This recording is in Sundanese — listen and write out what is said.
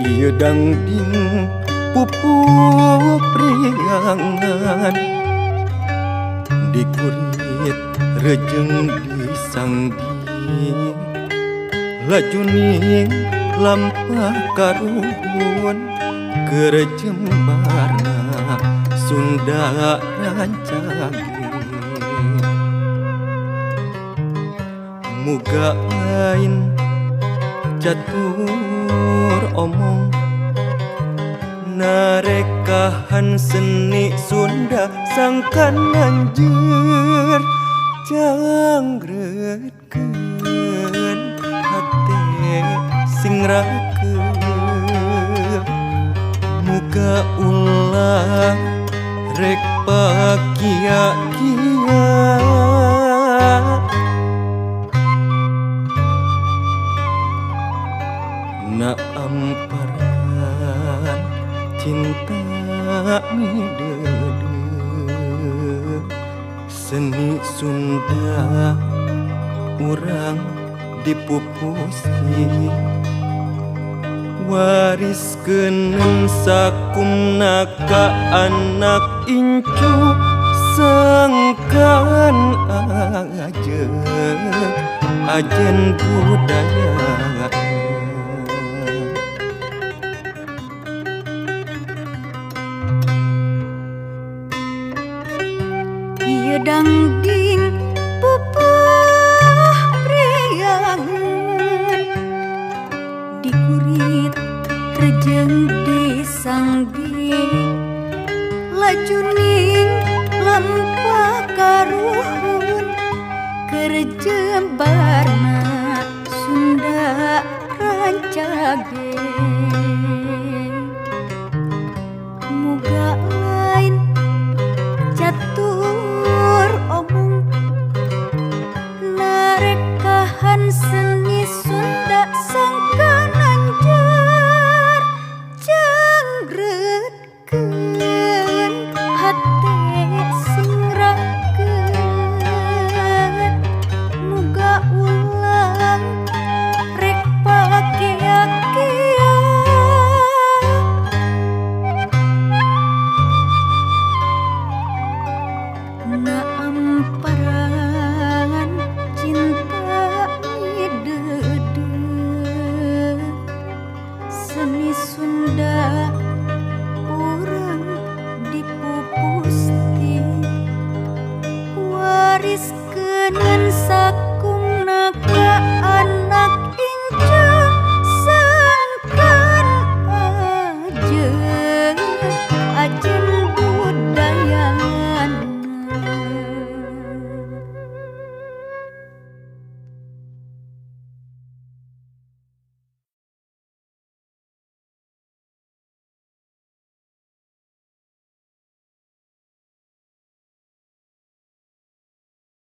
Ieu dangding pupuh priangan dikurit rejeng disanggi lajuning lampah karuhun keur jembarna Sunda rancage. Muga lain catur omong narekahan seni Sunda sangkan anjir janggretkeun hate sing rakeup. Muga ulah rek pakia-kia na amparan cinta mideudeuh seni Sunda urang dipupusi wariskeun sakumna ka anak incu sangkan ajeun ajen budaya. Ieu dangding pupuh priangan dikurit rejeng disanggi lajuning lampah karuhun keur jembarna Sunda rancage.